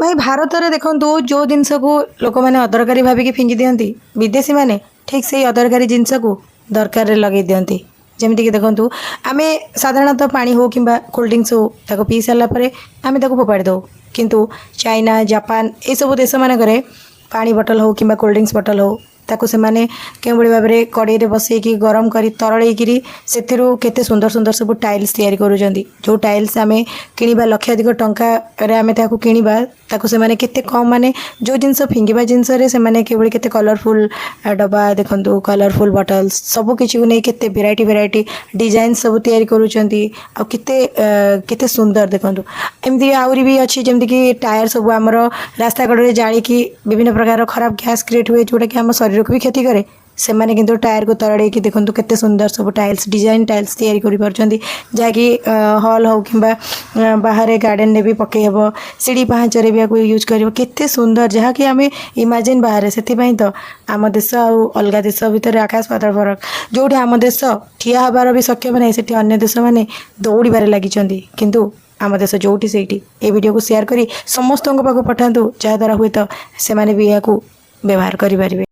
ଭାଇ, ଭାରତରେ ଦେଖନ୍ତୁ, ଯେଉଁ ଜିନିଷକୁ ଲୋକମାନେ ଅଦରକାରୀ ଭାବିକି ଫିଙ୍ଗି ଦିଅନ୍ତି, ବିଦେଶୀମାନେ ଠିକ୍ ସେଇ ଅଦରକାରୀ ଜିନିଷକୁ ଦରକାରରେ ଲଗେଇ ଦିଅନ୍ତି। ଯେମିତିକି ଦେଖନ୍ତୁ, ଆମେ ସାଧାରଣତଃ ପାଣି ହେଉ କିମ୍ବା କୋଲ୍ଡ ଡ୍ରିଙ୍କସ୍ ହେଉ, ତାକୁ ପିଇ ସାରିଲା ପରେ ଆମେ ତାକୁ ଫୋପାଡ଼ି ଦେଉ। କିନ୍ତୁ ଚାଇନା, ଜାପାନ ଏସବୁ ଦେଶମାନଙ୍କରେ ପାଣି ବଟଲ୍ ହେଉ କିମ୍ବା କୋଲ୍ଡ ଡ୍ରିଙ୍କସ୍ ବଟଲ୍ ହେଉ, ତାକୁ ସେମାନେ କେଉଁଭଳି ଭାବରେ କଡ଼େଇରେ ବସେଇକି ଗରମ କରି ତରଳେଇକିରି ସେଥିରୁ କେତେ ସୁନ୍ଦର ସୁନ୍ଦର ସବୁ ଟାଇଲ୍ସ ତିଆରି କରୁଛନ୍ତି। ଯେଉଁ ଟାଇଲ୍ସ ଆମେ କିଣିବା ଲକ୍ଷାଧିକ ଟଙ୍କାରେ ଆମେ ତାକୁ କିଣିବା, ତାକୁ ସେମାନେ କେତେ କମ୍, ମାନେ ଯେଉଁ ଜିନିଷ ଫିଙ୍ଗିବା ଜିନିଷରେ ସେମାନେ କିଭଳି କେତେ କଲରଫୁଲ୍ ଡବା ଦେଖନ୍ତୁ, କଲରଫୁଲ୍ ବଟଲ୍ସ ସବୁ କିଛିକୁ ନେଇ କେତେ ଭେରାଇଟି ଭେରାଇଟି ଡିଜାଇନ୍ ସବୁ ତିଆରି କରୁଛନ୍ତି ଆଉ କେତେ କେତେ ସୁନ୍ଦର ଦେଖନ୍ତୁ। ଏମିତି ଆହୁରି ବି ଅଛି, ଯେମିତିକି ଟାୟାର ସବୁ ଆମର ରାସ୍ତା କଡ଼ରେ ଜାଳିକି ବିଭିନ୍ନ ପ୍ରକାର ଖରାପ ଗ୍ୟାସ୍ କ୍ରିଏଟ୍ ହୁଏ, ଯେଉଁଟାକି ଆମ ଶରୀରକୁ ବି କ୍ଷତି କରେ। ସେମାନେ କିନ୍ତୁ ଟାୟାରକୁ ତରଳେଇକି ଦେଖନ୍ତୁ, କେତେ ସୁନ୍ଦର ସବୁ ଟାଇଲ୍ସ, ଡିଜାଇନ୍ ଟାଇଲ୍ସ ତିଆରି କରିପାରୁଛନ୍ତି, ଯାହାକି ହଲ୍ ହେଉ କିମ୍ବା ବାହାରେ ଗାର୍ଡ଼େନରେ ବି ପକାଇ ହେବ, ସିଡ଼ି ପାହାଚରେ ବି ୟାକୁ ୟୁଜ୍ କରିବ। କେତେ ସୁନ୍ଦର, ଯାହାକି ଆମେ ଇମାଜିନ୍ ବାହାରେ। ସେଥିପାଇଁ ତ ଆମ ଦେଶ ଆଉ ଅଲଗା ଦେଶ ଭିତରେ ଆକାଶ ପାତାଳ ଫରକ। ଯେଉଁଠି ଆମ ଦେଶ ଠିଆ ହେବାର ବି ସକ୍ଷମ ନାହିଁ, ସେଠି ଅନ୍ୟ ଦେଶମାନେ ଦୌଡ଼ିବାରେ ଲାଗିଛନ୍ତି। କିନ୍ତୁ ଆମ ଦେଶ ଯେଉଁଠି ସେଇଠି। ଏ ଭିଡ଼ିଓକୁ ସେୟାର କରି ସମସ୍ତଙ୍କ ପାଖକୁ ପଠାନ୍ତୁ, ଯାହାଦ୍ୱାରା ହୁଏତ ସେମାନେ ବି ଏହାକୁ ବ୍ୟବହାର କରିପାରିବେ।